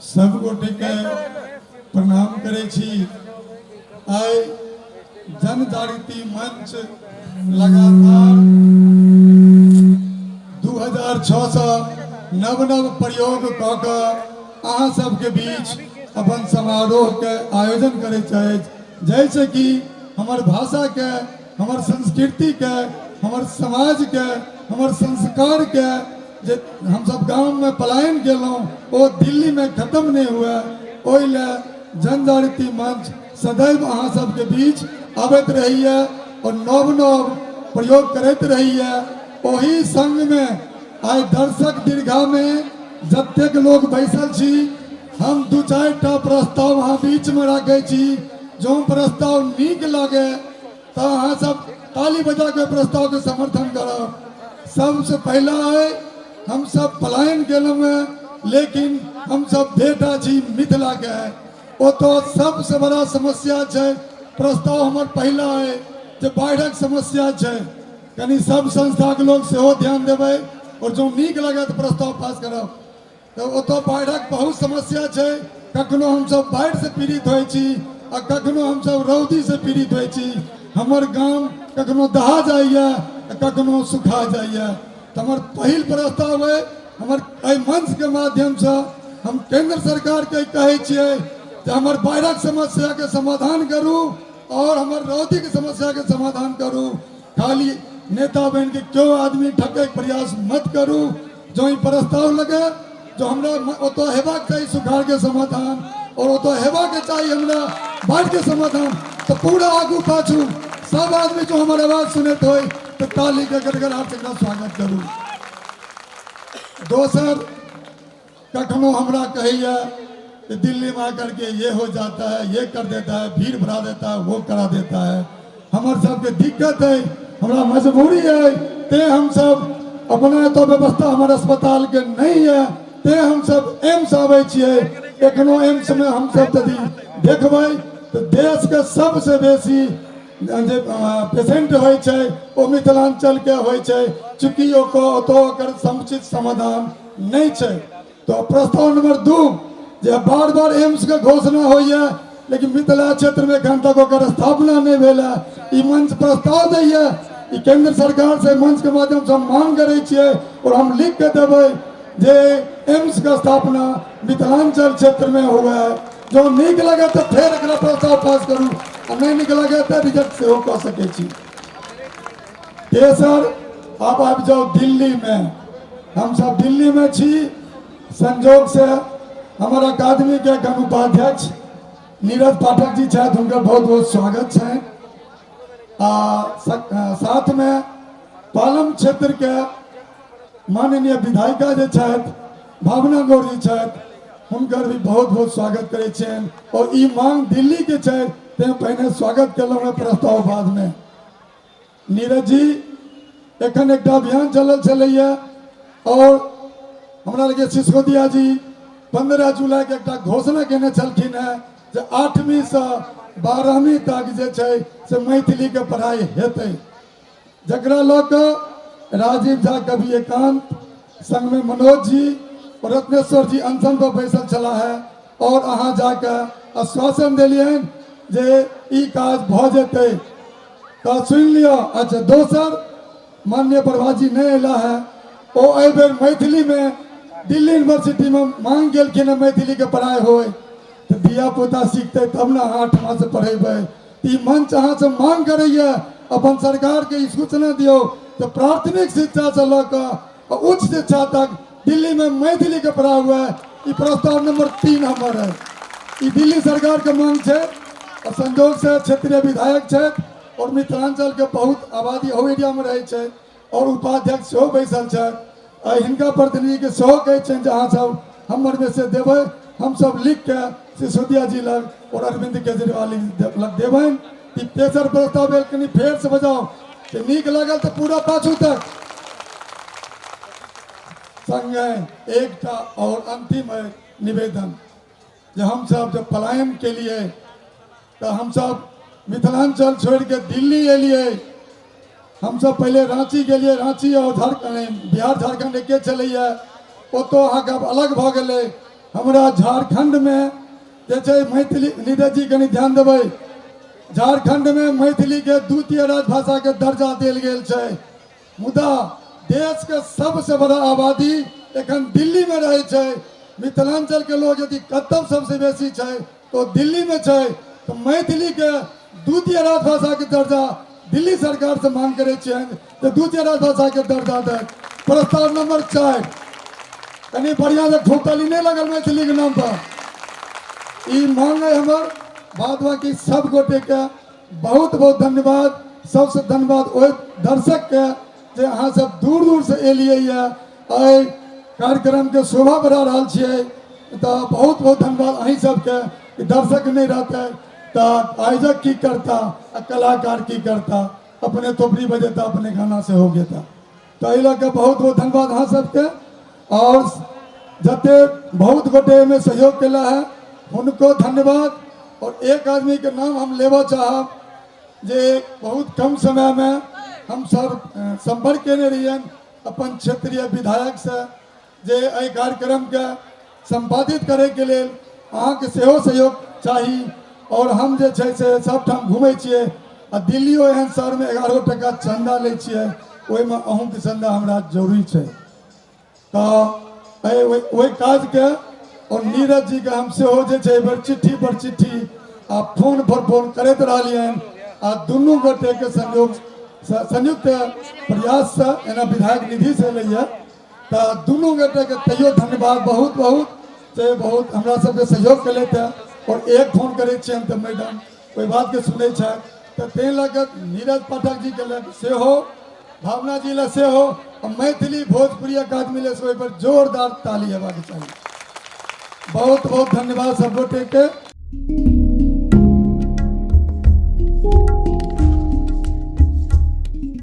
सब गोटे के प्रणाम करै छी। आइ जन जागृति मंच लगातार 2006 सँ नव नव प्रयोग कऽ कऽ अहाँ सबके बीच अपन समारोह के आयोजन करैत अछि, जाहिसँ कि हमर भाषा के, हमर संस्कृति के, हमर समाज के, हमर संस्कार के जे हमसब गाममे पलायन केलहुँ ओ दिल्लीमे खत्म नहि हुए, ओहि लए जन जागृति मंच सदैव अहाँ सबके बीच आबैत रहैए और नव नव प्रयोग करैत रहैए। ओही संगमे आइ दर्शक दीर्घामे जतेक लोग बैसल छी, हम दू चारि टा प्रस्ताव अहाँ बीचमे राखै छी। जँ प्रस्ताव नीक लागे तऽ अहाँ सब ताली बजा के प्रस्ताव के समर्थन करब। सबसे पहला है, हम सब पलायन केलहुँ हैं, लेकिन हम सब बेटा छी मिथिला के। ओ तो सबसे बड़ा समस्या छै। प्रस्ताव हमर पहला है जे बाढ़िक समस्या छै, कनि सब संस्था के लोग सेहो ध्यान देबै और जो नीक लगे तऽ प्रस्ताव पास करब। तऽ ओतऽ बाढ़िक बहुत समस्या छै। कखनो हमसब बाढ़िसँ पीड़ित होइ छी आ कखनो हमसब रौदीसँ पीड़ित होइ छी। हमर गाम कखनो दहा जाइए आ कखनो सुखा जाइए। तऽ हमर पहिल प्रस्ताव अइ, हमर एहि मंचके माध्यमसँ हम केंद्र सरकारके कहै छियै जे हमर बाढ़िक समस्याके समाधान करू और हमर रौदीके समस्याके समाधान करू। खाली नेता बनि के क्यों आदमी ठकै के प्रयास मत करू। जो ई प्रस्ताव लगे जो हमरा ओतऽ हेबाक चाही सुखाड़ के समाधान और ओतऽ हेबाक चाही हमरा बाढ़ के समाधान, तऽ पूरा आगू पाछू सब आदमी जो हमर आवाज सुनैत होय तऽ ताली के गड़गड़ाहट से एकरा स्वागत करू। दोसर, कखनो हमरा कहैया कि दिल्ली में आकर के ये हो जाता है, ये कर देता है, भीड़ बढ़ा देता है, वो करा देता है। हमर सबके दिक्कत है, हमरा मजबूरी है, ते हम सब अपना तो व्यवस्था हमर अस्पताल के नहीं है, ते हम सब एम्स आबै छियै। एखनो एम्स में हम सब यदि देखबै तऽ देश के सबसे बेसी जे पेशेंट होइ छै ओ मिथिलांचल के होइ छै, चूँकि ओकर ओतऽ ओकर समुचित समाधान नहि छै। तो प्रस्ताव नंबर 2 जे बार बार एम्स के घोषणा होइए लेकिन मिथिला क्षेत्र में एखन तक ओकर स्थापना नहीं भेल है। ई मंच प्रस्ताव दैए, ई केंद्र सरकार से मंच के माध्यम से हम मांग करै छियै और हम लिख के देबै जे एम्स के स्थापना मिथिलांचल क्षेत्र में हुए। जो नीक लगे तो फेर एकरा प्रस्ताव पास करू आ नहीं नीक लगे तो रिजेक्ट सेहो कऽ सकै छी। तेसर, आब आबि जाउ दिल्ली में। हम सब दिल्ली में छी। संजोग से हमर अकादमी के एखन उपाध्यक्ष नीरज पाठक जी छथि, हुनकर बहुत बहुत स्वागत छनि। आ साथ में पालम क्षेत्र के माननीय विधायिका जे छथि भावना गौर जी छथि, हुनकर भी बहुत बहुत स्वागत करै छियनि। और ई मांग दिल्ली के छै तें पहिने स्वागत केलहुँ हेँ, प्रस्ताव बाद में। नीरज जी, एखन एकटा अभियान चलल छलैया और हमरा लगे सिसोदिया जी 15 जुलाई के एकटा घोषणा केने छलखिन हेँ जे 8वीं से 12वीं तक जे छै से मैथिली के पढ़ाई हेतै, जकरा लऽ कऽ राजीव झा कवि एकांत संग में मनोज जी और रत्नेश्वर जी अनशन पर बैसल छलाह है और अहाँ जाके आश्वासन देलियनि जे ई काज भऽ जेतै। तऽ सुनि लिअ। अच्छा, दोसर माननीय प्रभात जी नहि अयला है, ओ एहि बेर मैथिलीमे दिल्ली यूनिवर्सिटीमे मांग गेलखिन हँ मैथिलीके पढ़ाइ होय, तऽ धिया पुता सीखतै तब ने अहाँ आठमासँ पढ़ेबै। ई मंच अहाँसँ मांग करैए, अपन सरकारके ई सूचना दियौ तऽ प्राथमिक शिक्षासँ लऽ कऽ उच्च शिक्षा तक दिल्लीमे मैथिलीके पढ़ाइ हुए। ई प्रस्ताव नंबर 3 हमर है। ई दिल्ली सरकारके मांग छै और संजोग से क्षेत्रीय विधायक छथि और मिथिलांचल के बहुत आबादी ओहि एरियामे रहै छै और उपाध्यक्ष सेहो बैसल छथि। आ हिनका प्रतिनिधिके सेहो कहै छियनि जे अहाँ सब हमर मैसेज देबै, हमसब लिख के सिसोदिया जी लग और अरविंद केजरीवाल लग देबनि। ई तेसर प्रस्ताव भेल। कनि फेर से बजाउ जे नीक लागल तऽ पूरा पाछू तक। संगे एकटा और अंतिम है निवेदन जे हमसब जब पलायन केलिए तऽ हमसब मिथिलांचल छोड़ि के दिल्ली एलिए। हमसब पहिले राँची गेलियै, राँची आओर झारखण्ड, बिहार झारखण्ड एके छलैए, ओतऽ अहाँके आब अलग भऽ गेलै। हमरा झारखण्डमे जे छै मैथिली, नीरज जी कनि ध्यान देबै, झारखण्डमे मैथिलीके द्वितीय राजभाषाके दर्जा देल गेल छै, मुदा देशके सबसँ बड़ा आबादी एखन दिल्लीमे रहै छै। मिथिलाञ्चलके लोक यदि कतौ सबसँ बेसी छै तऽ दिल्लीमे छै। तऽ मैथिलीके द्वितीय राजभाषाके दर्जा दिल्ली सरकारसँ मांग करै छियनि जे द्वितीय राजभाषाके दर्जा दै। प्रस्ताव नंबर 4। कनि बढ़िआँसँ खूब ताली नहि लगल मैथिलीके नाम पर। ई मांग अइ हमर। बाद बाकी सब गोटेके बहुत बहुत धन्यवाद। सबसँ धन्यवाद ओहि दर्शकके जे अहाँ सब दूर दूरसँ एलियै यऽ, एहि कार्यक्रमके शोभा बढ़ा रहल छियै। तऽ बहुत बहुत धन्यवाद अहीं सबके। दर्शक नहि रहतै तऽ आयोजक की करता आ कलाकार की करता? अपने थोपड़ी बजेता, अपने गाना से हो गेता। तऽ एहि लऽ कऽ बहुत बहुत धन्यवाद अहाँ सबके। आओर जते बहुत गोटे एहिमे सहयोग केला है, हुनको धन्यवाद। और एक आदमीके नाम हम लेबऽ चाहब जे बहुत कम समयमे हम सब सम्पर्क केने रहियनि अपन क्षेत्रीय विधायकसँ जे एहि कार्यक्रमके सम्पादित करैके लेल अहाँके सेहो सहयोग चाही। आओर हम जे छै से सबठाम घुमै छियै आ दिल्लियो एहन शहरमे 11 टका चन्दा लै छियै, ओहिमे अहूँके चन्दा हमरा जरूरी छै। तऽ ओहि काजके आओर नीरज जीके हम सेहो जे छै एहिबेर चिट्ठी पर चिट्ठी आ फोन पर फोन करैत रहलियनि आ दुनू गोटेके संयोग संयुक्त प्रयाससँ एना विधायक निधिसँ एलैए। तऽ दुनू गोटेके तैयो धन्यवाद बहुत बहुत से बहुत हमरा सबके सहयोग केलथि हँ। आओर एक फोन करै छियनि तऽ मैडम ओहि बातके सुनै छथि। तऽ ताहि लऽ कऽ नीरज पाठक जीके लए सेहो, भावना जी लए सेहो, आ मैथिली भोजपुरी अकादमी लए सेहो ओहिपर जोरदार ताली हेबाक चाही। बहुत बहुत धन्यवाद सब गोटेके।